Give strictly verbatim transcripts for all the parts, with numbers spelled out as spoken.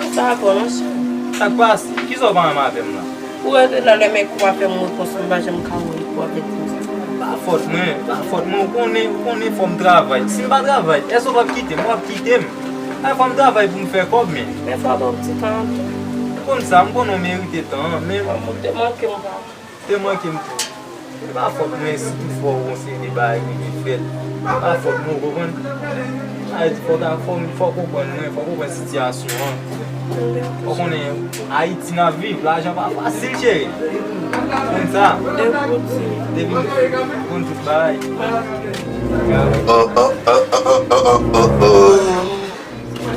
Sa pa bon non, cheri. Sa k pase? Kisa w pa renmen avè m la? Ou rete la, lè men kou pa fè m repons, m pa janm ka wè ou pou avèk m. Pa fòt mwen, pa fòt mwen. Ou konnen, ou konnen fò m travay. Si m pa travay, èske w p ap kite m? W ap kite m. Ay, fò m travay pou m fè kòb, men. Men fò w ba w ti tan an tou. M konn sa, m konnen w merite tan an, men. Ou te manke m, pa. Te manke m tou. Se pa fòt mwen si toutfwa yon seri de bagay rive fèt. Se pa fòt mwen, ou konprann? Sa vle di fò w ta, fò, fò w konprann mwen, fò w konprann sitiyasyon an. Ou konnen Ayiti n ap viv, lajan pa fasil, cheri. Konn sa. Depi w konn tout bagay. Oh, oh, oh, oh, oh, oh, oh, oh.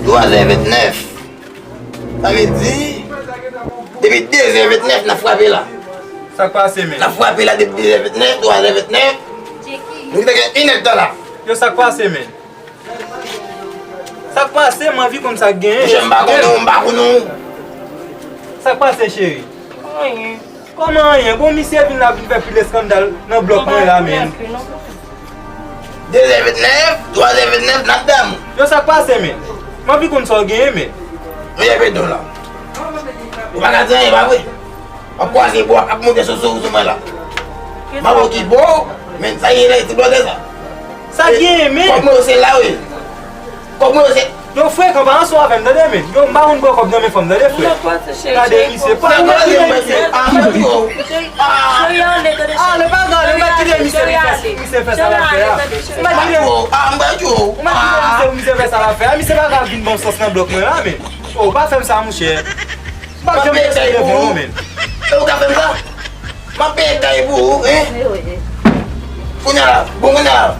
Twa zè vennèf. Sa vle di, depi de zè vennèf, n ap frape la. Sa k pase, men? N ap frape la depi de zè vennèf, twa zè vennèf. Nou te gen inèdtan la. Yo, sa k pase, men? Sa k pase, m anvi konn sa k genyen. Monchè, m pa konnen w, m pa konnen w. Sa k pase, cheri? Anyen. Kòman anyen? Bon, misye vin la vin fè pil eskandal nan blòk mwen la, men. De zè vennèf, twa zè vennèf, n ap damou. Yo, sa k pase, men? M anvi konn sa w genyen, men. Men, e Pedro la. Ou pa ka di anyen, pa vre? W ap kwaze bò, w ap monte sou, sou, sou mwen la. M ap okipe w, men sa ye la, ti blòdè sa. Sa k genyen, men? Kòb mwen yo se la, wi. Kòb mwen yo se Yo frekan, pa ansanm avè m, tande, men. Yo, m pa konn pran kòb nan men fanm, tande, frè. Gade misye, pa, ou mèt kite misye. Ah, ale, pa gade, ou mèt kite misye, misye fè sa l ap fè a. Ou mèt kite, ou mèt kite misye, misye fè sa l ap fè a. Misye pa ka vin ban m sans nan blòk mwen la, men. Oh, pa fè m sa, monchè. M ap peye kay pou ou. E ou ka fè m sa? M ap peye kay pou ou, hein? Kounye a la, bon, kounye a la.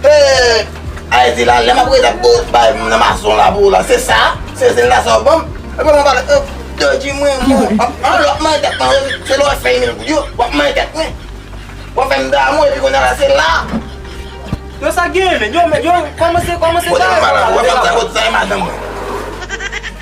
Hey, Ayiti la, lè m ap rete ap bo bay nan mason la pou ou la, se sa? Se, se la sa w ban m? Epi mwen pale, eh, Dodji mwen, mwen, an, an lòt manyen tèt mwen, se lè w fè mil goud yo, w ap manyen tèt mwen. W ap fè m damou, epi kounye a la, se la. Yo, sa k genyen, men? Yo, men, yo, kòmanse, kòmanse. Kote mwen pale la, w ap fè m sa, kote sa, e madanm mwen.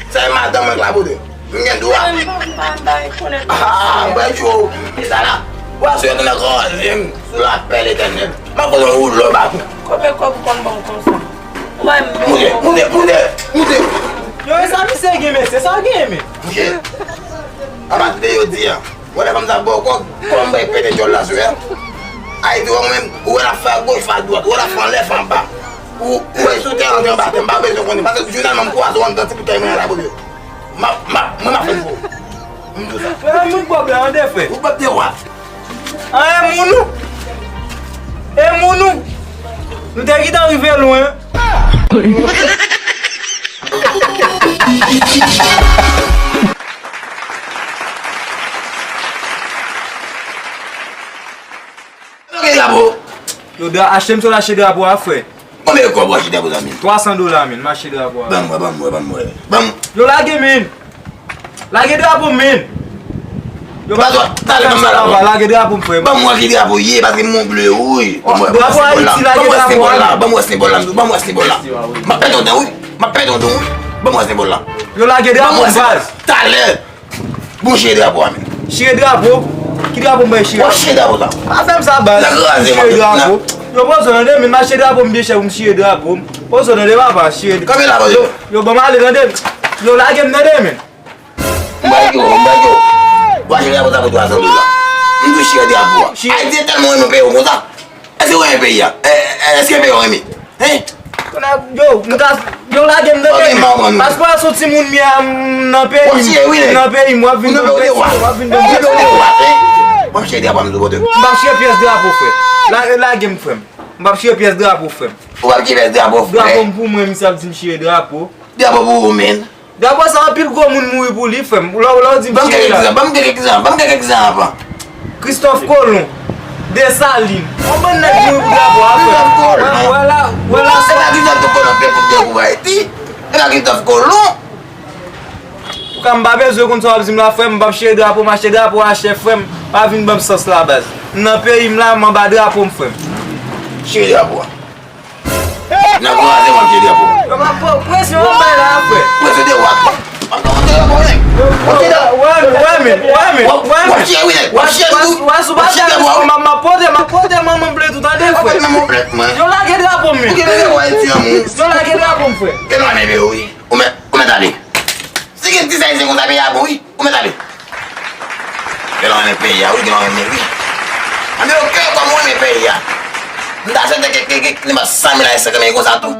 Sa e madanm mwen k la, kote? M gen dwa. Mwen, mwen, mwen, mwen, mwen, konnen. Ah, mwen, yo, e sa la. W ap sou yo nan kòze m, sou lapèl etènèl. M ap fè yon woulo ba kou. Konbyen kòb ou konn ban m konsa? Ou bay m. Moute, moute, moute, moute. Yo, e sa misye gen, mesye, sa w gen, men? Monchè, apa de yo di a. Wè lè fanm sa ba w kòb, kòman bay pete djòl la sou a? Ayiti, wè mwen menm, ou wè l ap fè agoch, fè adwat, ou wè l ap fè anlè, fè anba. Ou, ou wè sou tè, anlè, anba tè, m pa bezwen konnen. Paske jounalman, m kwaze w anndan ti bout kay mwen an la, bòdè. M ap, m ap, mwen, m ap fè l pou ou. M di w sa. Wè, moun pwòblèm an de frè. Ou p ap de wa. An, e moun ou? E moun ou? Nou te gentan rive lwen. Yo, dra-, achte m sot achte drapo a, frè. Konbyen kòb ou achte drapo sa, men? Twa san dola, men, m achte drapo a. Ban m wè, ban m wè, ban m wè. Ban m. Yo, lage, men. Lage drapo m, men. Yo, pa twa, talè, ban m drapo a, lage drapo m, frè. Ban m wè ki drapo ye, paske m gon ble, wi. Ban m wè, ban m wè senbòl la, ban m wè senbòl la, m di w, ban m wè senbòl la. M ap pèdi yon dan, wi. M ap pèdi yon dan, wi. Ban m wè senbòl la. Yo, lage drapo m, baz. Talè. Bon, chire drapo a, men. Chire drapo? Ki drapo m bay chire? W ap chire drapo sa. Pa fè m sa, baz. Chire drapo. Yo, poze w tande, men, m ap chire drapo m byen chè pou m chire drapo m. Poze w tande, papa, chire. Kanpe la, poze. Yo, yo, ban m ale, tande. Yo, lage m, tande, men. M bay yo, m bay yo. W ap chire drapo sa pou twa san dola. M di w chire drapo a. Ayiti tèlman renmen peyi w konsa. Èske w renmen peyi a? È, è, èske peyi w renmen? Hein? Yo, m ka, yo lage m nan peyi m. Paske w wè se yon timoun m ye a, m nan peyi m, m nan peyi m, w ap vin ban m pèsi, w ap vin ban m pèsi. W ap chire drapo a, m di w, bòdè. M p ap chire pyès drapo, frè. La, lage m, frè m. M p ap chire pyès drapo, frè m. Ou p ap chire pyès drapo, frè? Drapo m pou mwen, misye ap di m chire drapo. Drapo pou ou, men. Drapo sa, anpil gwo moun mouri pou li, frè m. Lè, lè w di m chire la. Ban m kèk egzanp, ban m kèk egzanp, ban m kèk egzanp. Kristòf Kolon, Desalin. Yon bann nèg mouri pou drapo a, frè m. Kristòf Kolon. Wè la, wè la. E pa Kristòf Kolon te pou dekouvri Ayiti. E pa Kristòf Kolon. Antouka, m pa bezwen konn sa w ap di m la, frè m. M p ap chire drapo, m achte drapo a chè, frè m. Pa vin ban m sans la, baz. M nan peyi m la, m anba drapo m, frè m. Chire drapo a. Nan kraze w ap chire drapo. Yo, pa, pa, presyon an bay la, frè. Presyon de wa. W ap chire drapo, nèg. W ap chire drapo. Wè, men, wè, men, wè, men. W ap chire, wi, nèg. W ap chire tou. W ap chire drapo. M ap, m ap pote, m ap pote manman m plent tou, tande, frè. Manman w plent, mwen. Yo lage drapo m, men. Ou gen drapo Ayiti an, moun. Yo lage drapo m, frè. Gen lwa nèg yo, wi. Ou mèt, ou mèt ale. Ti sa isit konsa peyi a bon wi. Ou mèt ale. Gen lè w renmen peyi a wi, gen lè w renmen wi. Ann di yo ke kòm ou renmen peyi a. M ta swete ke, ke, ke, ke li mèt san mil a senkant mil konsa tou.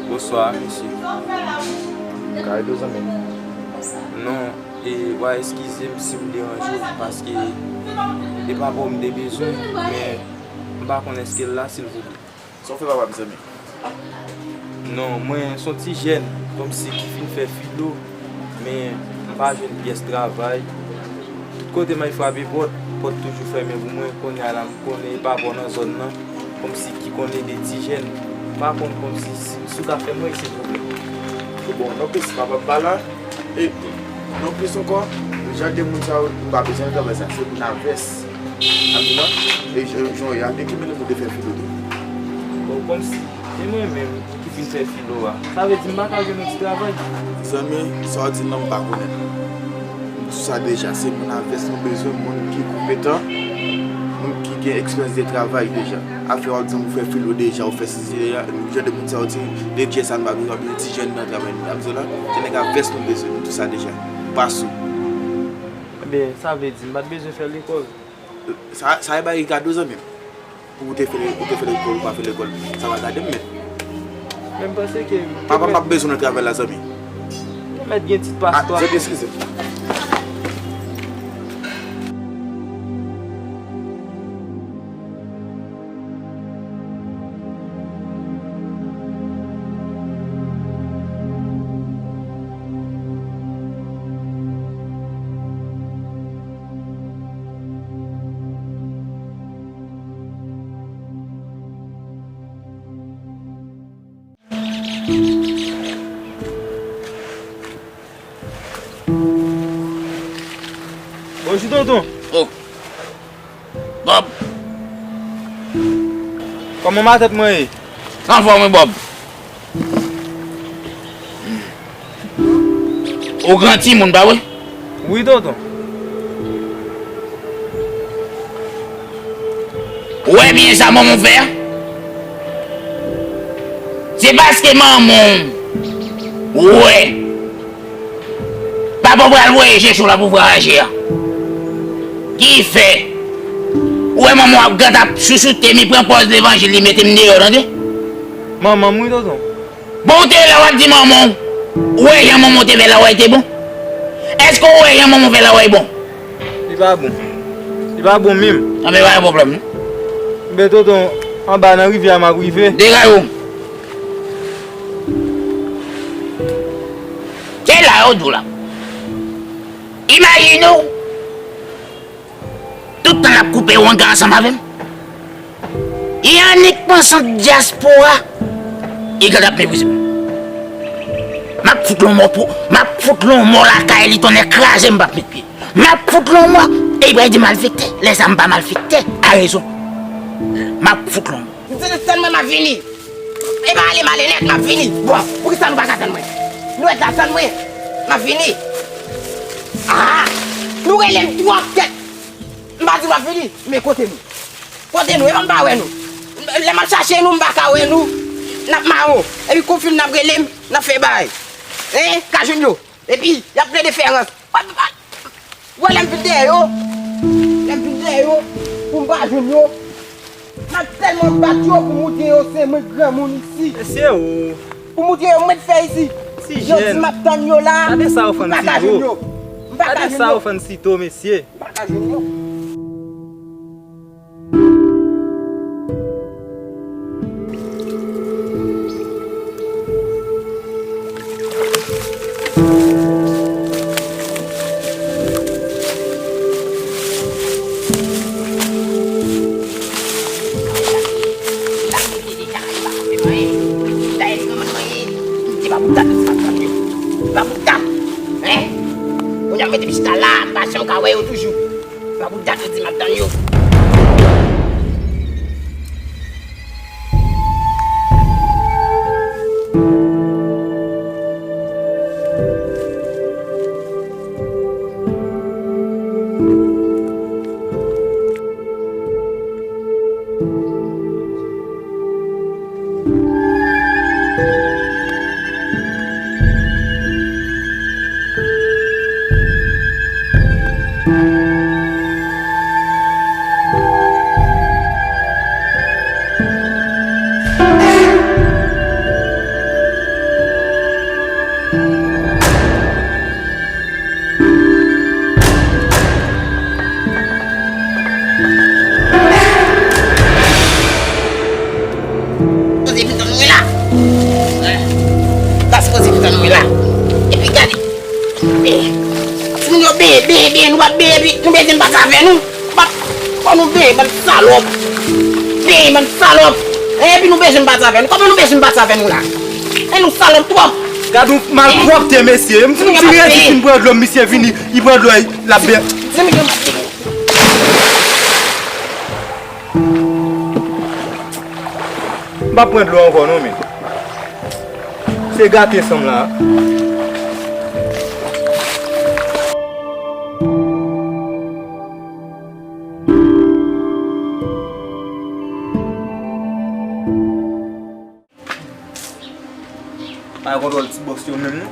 Bonswa, mesye. Kay do zanmi m. Non, e, w a eskize m si m deranje w, paske e pa pa w m te bezwen, men m pa konn èske l la, silvouplè. Sa w fè papa m, zanmi? Non, mwen se yon ti jèn, kòmsi ki fin fè filo, men m pa jwenn pyès travay. Tout kote m al frape pòt, pòt toujou fèmen pou mwen. Kounye a la, m konnen e pa bon nan zòn nan, kòmsi ki konn ede ti jèn. M pa konn kòmsi si, si w ka fè m wè, silvouplè. Bon, non, plis papa m pa la. E, non, plis ankò, jan de moun sa yo, m pa bezwen nan travay sa. Se moun a vès. Ap di non, e jan, jan w ye a, de ki mele moun te fè filo tou? Bon, kòmsi, e mwen menm ki fin fè filo a. Sa vle di m pa ka jwenn yon ti travay? Zanmi, sa w di non, m pa konnen. M di sa deja, se moun a vès nou bezwen, moun ki konpetan, moun ki gen eksperyans de travay deja. Afè w ap di m ou fè filo deja, ou fè sesi deja, jan de moun sa yo di, de djè sa nou pa bezwen, ap di ti jèn nan travay, ap di la, se nèg a vès nou bezwen, m di sa deja. Pa sou. Ebyen, sa vle di m pa t bezwen fè lekòl. Sa, sa e bagay gade w, zanmi m. Pou ou te fè, ou te fè lekòl, ou pa fè lekòl, sa pa gade m, men. Men m panse ke papa m ap bezwen nan travay la, zanmi. Te mèt gen ti pastwa. Zanmi, eskize m. Bonjou, tonton. Oh. Bob. Kòman matant mwen ye? Anfòm, wi, Bob. Ou gran timoun, pa vre? Wi, tonton. Ou wè byen sa manman w fè a? Se paske manman w wè papa w pral voye Jechon la pou vwayaje a. Ki fè, ou wè manman w ap gad ap chouchoute m, li pran pòz levanjil, li mete m deyò, tande? Manman m wi, tonton. Bon, ou te la w ap di manman w, ou wè jan manman w te fè la w te bon? Èske ou wè jan manman w fè la w bon? Li pa bon. Li pa bon menm. Anben, pa gen pwoblèm, non. Men tonton, anba nan rivyè a m ap rive. Degaje w. Se la yo di w la. Imajine w. Tout tan l ap koupe wanga ansanm avè m. E annik pansan dyaspora, e gad ap meprize m. M ap fout l yon mò pou, m ap fout l yon mò lakay li, tonnè kraze m p ap met pye. M ap fout l yon mò, e li pral di malfektè, lè sa m pa malfektè, a rezon. M ap fout l yon mò. M di nou tann mwen, m ap vini. E pa ale, m ale nèt, m ap vini. Bon, poukisa nou pa ka tann mwen? Nou ret la tann mwen. M ap vini. Ah! Nou rele m twòp tèt. M pa di m ap vini, men kote nou? Kote nou? E pa m pa wè nou. Lè m ap chache nou, m pa ka wè nou. N ap mawon. Epi kou fim n ap rele m, n ap fè bagay. Hein? Ka jwenn yo. Epi, y ap plede fè rans. Ou wè lè m vin dèyè yo, lè m vin dèyè yo, pou m pa jwenn yo, m ap tèlman bat yo pou montre yo se mwen granmoun isi. Mesye o. Pou montre yo mwen fè isi. Ti jèn. Yo di m ap tann yo la, m pa ka jwenn yo. M pa ka jwenn yo. Gade sa ou fann sito, mesye. M pa ka jwenn yo. Kounye a mete m chita la, m pa janm ka wè yo toujou. Sa pou dat yo di m ap tann yo. Poze pitit nou la. Sa se poze pitit nou la. Epi gade. Beye. Timoun yo beye, beye, beye, nou pa beye, epi nou bezwen pase avè nou. Fò nou beye, bann salòp. Beye, bann salòp. Epi nou bezwen pase avè nou. Kòman nou bezwen pase avè nou la? E nou salòp twòp. Gad yon malpwòpte, mesye. M ti redi fin pran dlo, misye vini, li pran dlo, l ap bè. Timoun yo pa beye. M p ap pran dlo ankò non, men. Se gate sanm la. Pa gen kontwòl ti bòs yo menm non.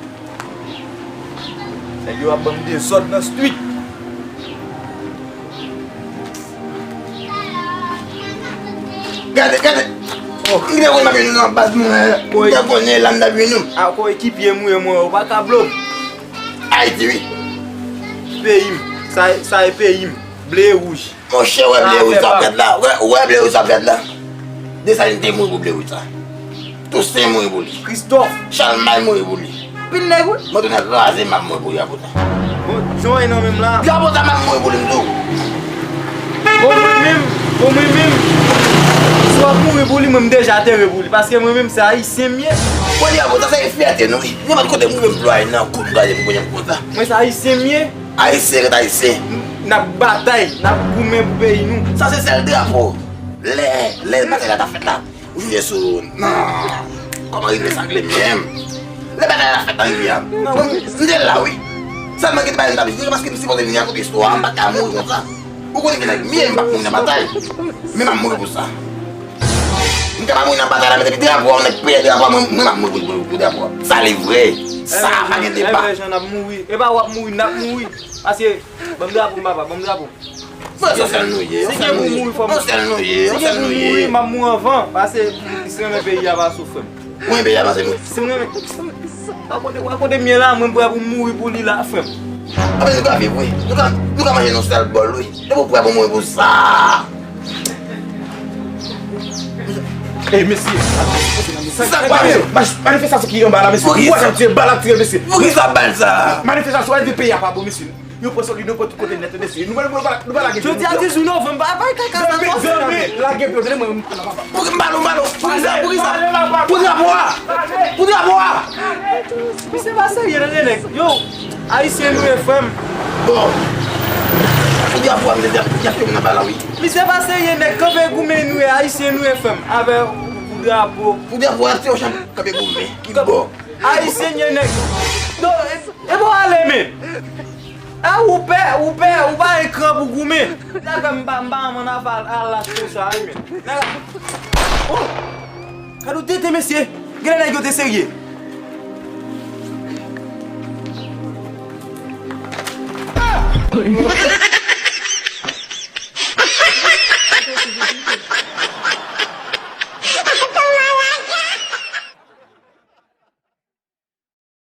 Nèg yo ap ban m dezòd nan street. Gade, gade. Oh. M te konn m ap vin nan baz mwen. M te konnen la m t ap vin nou. A, koyekipye m ou ye mwen, ou pa ka blo m. Ayiti, wi. Peyi m. Sa, sa e peyi m. Ble e wouj. Monchè, wè ble wouj sa w ap gad la. Wè, wè ble wouj sa w ap gad la. Desalin te mouri pou ble wouj sa. Tousen mouri pou li. Kristòf. Chalmay mouri pou li. Pil nèg, wi. Mwen tounen kraze, m ap mouri pou drapo sa. Bon, jan w nan menm la. Drapo sa, m ap mouri pou li, m tou. Bon, mwen menm, bon, mwen menm, si w ap mouri pou li, mwen, m deja antere pou li. Paske mwen menm, se ayisyen m ye. Bon, drapo sa, se fyète nou, wi. Nenpòt kote m rive, m plwaye nan kou, m kraze pou kounye m konsa. Mwen, se ayisyen m ye. Ayisyen ret ayisyen. N ap batay, n ap goumen pou peyi nou. Sa se sèl drapo. Lè, lè batay la t ap fèt la, ou sonje sou, nan, kòman rivyè Sangle menm? Lè batay la fèt nan rivyè a. Mwen, m te la, wi. Sèlman gen de bagay m t ap jere paske m sipoze vini akonte istwa a, m pa t ka mouri konsa. Ou konnen gen nèg m ye, m p ap mouri nan batay. Men m ap mouri pou sa. M ka pa mouri nan batay la, men epi drapo a, yon nèg pèdi drapo a, mwen, mwen m ap mouri pou, pou, pou drapo a. Sa li vre. Sa pa gen deba. Enben, jan n ap mouri. E pa w ap mouri, n ap mouri. Paske, ban m drapo m, papa, ban m drapo m. Frè, se yon sèl nou ye, yon sèl nou ye. Yon sèl nou ye, yon sèl nou ye. Si gen pou mouri, m ap mouri anvan. Paske, m renmen peyi a pase w, frè m. Mwen, peyi a pase nou. Si m renmen, pa kote, pa kote m ye la, mwen prè pou mouri pou li la, frè m. Anben, nou ka viv, wi. Nou ka, nou ka manje nan yon sèl bòl, wi. Depi w prè pou mouri pou sa. Ey, mesye. Sa k pase? Manifestasyon ki anba la, mesye. Poukisa? Bal ap tire, bal ap tire, mesye. Poukisa bal sa? Manifestasyon, wè, peyi a pa bon, mesye. Yo pran sòl yo, nou pran tout kote nèt, mesye. Nou pa, nou pa, nou pa lage. Jodi a dizuit novanm, pa, pa kaka sa. Zanmi, zanmi, lage pye, tande mwen, mwen pa la, papa. Poukisa, poukisa, poukisa? Pou drapo a! Pou drapo a! Misye pa serye, tande nèg. Yo, ayisyen nou ye, frè m. Bon. Pou drapo a, misye di ap, di ap fè moun nan bal la, wi. Misye pa serye, nèg, kanpe goumen nou ye, ayisyen nou ye, frè m. Avè pou drapo. Pou drapo a, se yon chan kanpe goumen. Ki bò? Ayisyen ye, nèg. Non, e, e bon, ale, men. A, ou pè, ou pè, ou pa gen kran pou goumen. Dakò, m pa, m pa ann afè al, al lach konsa, wi, men. Nèg la, oh! Gade yon tenten, mesye. Genlè nèg yo te serye.